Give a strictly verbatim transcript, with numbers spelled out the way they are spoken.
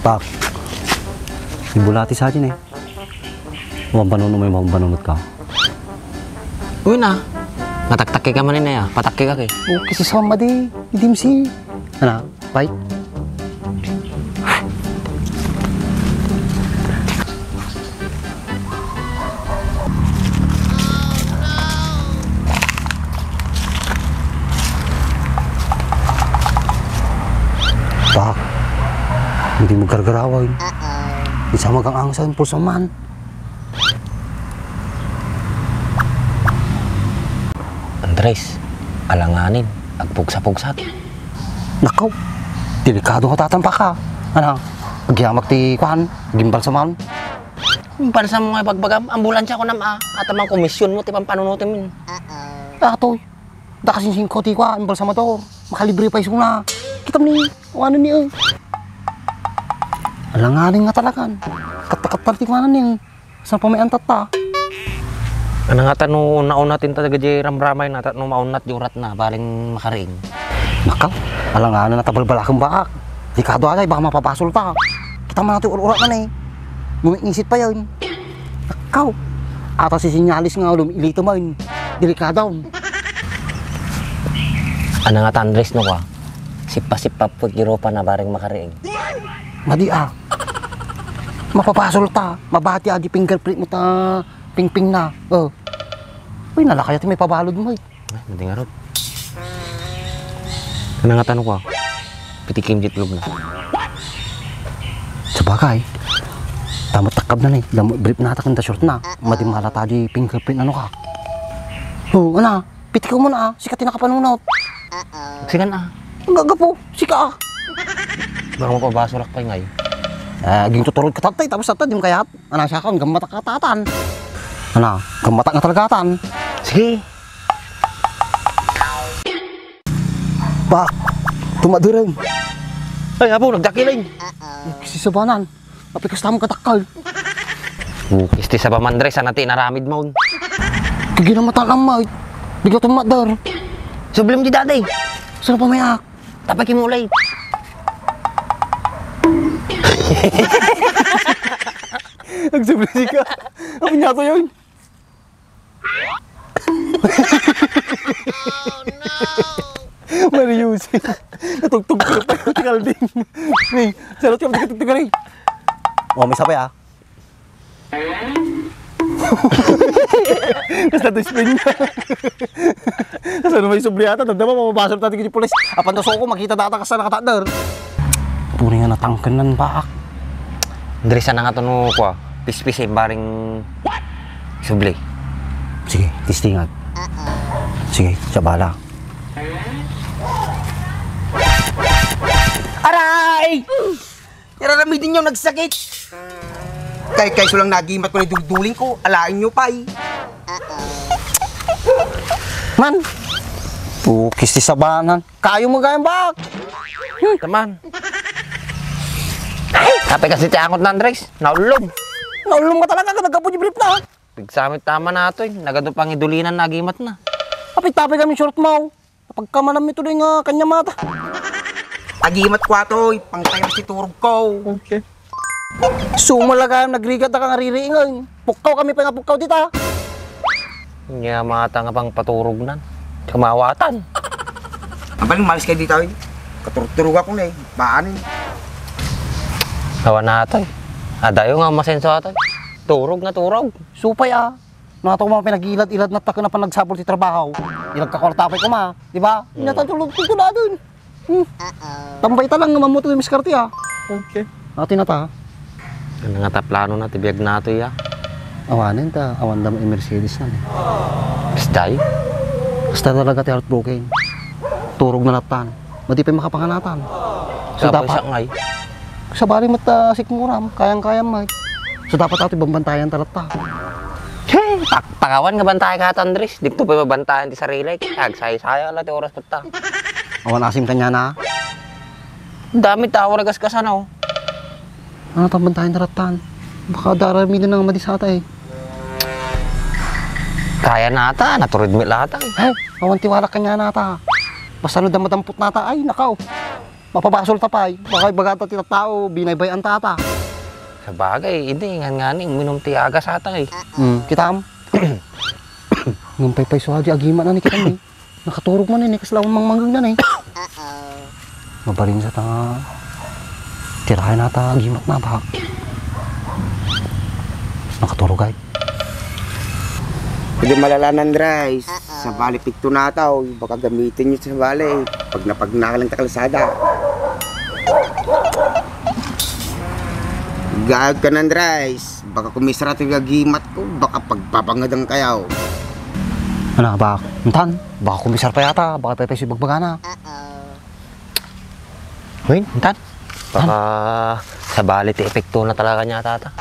Pak, ibulati sa atin eh. Wang panunot mo yung wang panunot ka. Uy na, nataktak ka man ya, patakki ka ki. Okay, si Soma di, idimsi. Ano, bye. Pak, hindi mo gargarawan. Isa magang angsan, pulsa man. Andres, alanganin, agpugsa-pugsat. Nakaw, delikado nga tatan, Pak, a. Ano, agyamak ti kuan, gimbalsaman. Balsam nga ibagbagam, ambulansya kunam a, atamang komisyon mo ti pampanunotem. Atoy, dakasin singko ti kua, embalsamador. Makalibre pay isuna. Kitam ni, o ano ni, eh. Alanganin nga talagan. Katta-katta ti kuanan ni, eh. Saan pa may antat ta? Ano nga ta no naunat inta dagiti ramramay na, ta no maunat di urat na, baling makariing. Nakaw, alanganin na tabalbalakang baak. Delikado atay, baka mapabasol ta. Kita man natin ur-urat na ni. Gumiisit pa yun. Nakaw, ata si sinyalis nga ulo, ilito man. Delikado. Ano nga ta, Andres, no ka? Sippa-sippa po ti rupa na baring makariing. Madi a. Mapapasol ta. Mabati a di fingerprint mo ta pingping na. Oh. Uy, nalakay ti may pabalod mo eh. Ay, madi nga rod. Ano nga tanong ko? Pitikim di tulog na. Sabagay. Tama takkab na ni. Damo brief na ta kanda short na. Madi malata di fingerprint ano ka. Oh, ana. Pitikim mo na ah. Sika ti nakapanunot. Sikan ah. Ang gagapo. Sika ah. Baka mapabaso rak pay ngay. Ah, aging tuturod ka tatay. Tapos tatay, di mo kayat. Ana siya ka, ang gamata ka tatan. Ana, gamata nga talagatan. Sige. Pak, tumadireng. Ay, apo, nagdakiling. Sisabanan. Apikas tamang katakal. Bukis ti saba, Andres, sana ti inaramid mo. Kaginamatan lang, mate. Bigla tumadar. Sublim di dati. Saan pa mayak? Tapay kimulay. Nagsubli ka. Ano niya to yun? Mariusin. Natugtog ko pa yung tikalding. Ni, sarap yung tikalding ka rin. Oh, may sabay ah. Basta display niya. Tapos ano may subliyata, damdama, mapapasok natin yung pulis. Apan to soko, makita data ka sa nakatakder. Puri nga natangkenan, baak. Diri sana nga to no, kwa, pispisi, baring subli. Sige, testingan. Sige, siya bahala. Aray! Iraramidin niyo, nagsakit. Kay, kay, sulang nagimat ko na dulduling ko, alain niyo pay. Man, pukis ti sabanan. Kayo mo gayam bak. Hmm. Taman. Tapay kasi ti angot na, Andres. Naulog. Naulog ka talaga, nagkapo di brief na. Pigsamit tama na to eh. Nagado pangidulinan na agimat na. Apit tapay kami short mo. Pagkamanaw ito din nga kanya mata. Agimat kwa to, eh. Pangtayang si turog ko. Okay. Sumalaga nagrigat na kang aririingan. Pukkaw kami pa nga pukkaw dita. Nya mata nga pang paturog nan. Kamawatan. Ang paling malis kayo dito, eh. Katurog-turog ako na, eh. Baanin. Awan na atoy. Adayo nga masenso atoy. Turog nga turog. Supay, ah. Nato ko mga pinag-ilad-ilad na takuna pa nagsapol ti trabaho. Ilagka kwarta pay kuma, di ba? Hmm. Inatan tulog ko na dun. Hmm. Tambay ta lang nga mamuto yung miskarte, ah. Okay. Ati na ta. Ano nga ta plano na ti biag nato, ya? Awanen ta, awan da mo Mercedes na, eh. Basta, eh. Basta talaga ti heartbroken. Turog na latan. Madi pay makapanganatan. So, tapos dapat siya ngay. Sabali met, ah, sikmuram, kayang-kayam, Mike. So, dapat ato bambantayan talatta. Hey, tak-, takawan nga bantay ka, Andres. Dito pa mabantayan ti sarili. Agsaya-saya la ti oras putta. Awan asim kanya na. Dami tao, ragas ka sana, oh. Ano tang bantayan tarattan? Baka darami na nga madisata, eh. Kaya nata, naturid mi lata, eh. Ay, awan ti walak kanya nata. Basta no damadampot nata, ay, nakaw. Mapabasol ta pay. Baka ibagata ti tattao, binaybay-an ta ata. Sabagay, idi, ngan ngani, uminom ti agas ata, eh. Hmm, kitam? Ngem paypayso a di agimat na ni kitam, eh. Nakaturog man, eh, kas laeng mangmanggegna, eh. Mabalin sa ta nga, tirayan na ta agimat na, bak. Nakaturog, ay. Pwede malalanan, Rice. Sabali, pigto na taw. Baka gamitin nyo sa bali. Pag napagnalan ta kalsada. Gaag ka nan, Rice. Baka kumisara ti gagimat ko. Baka pagpapangadan kayaw. Ano, bak? Intan? Baka kumisar pa yata. Baka pepes yung bagbagana. Uy, intan? Baka sabali ti epekto na talaga niya, tata.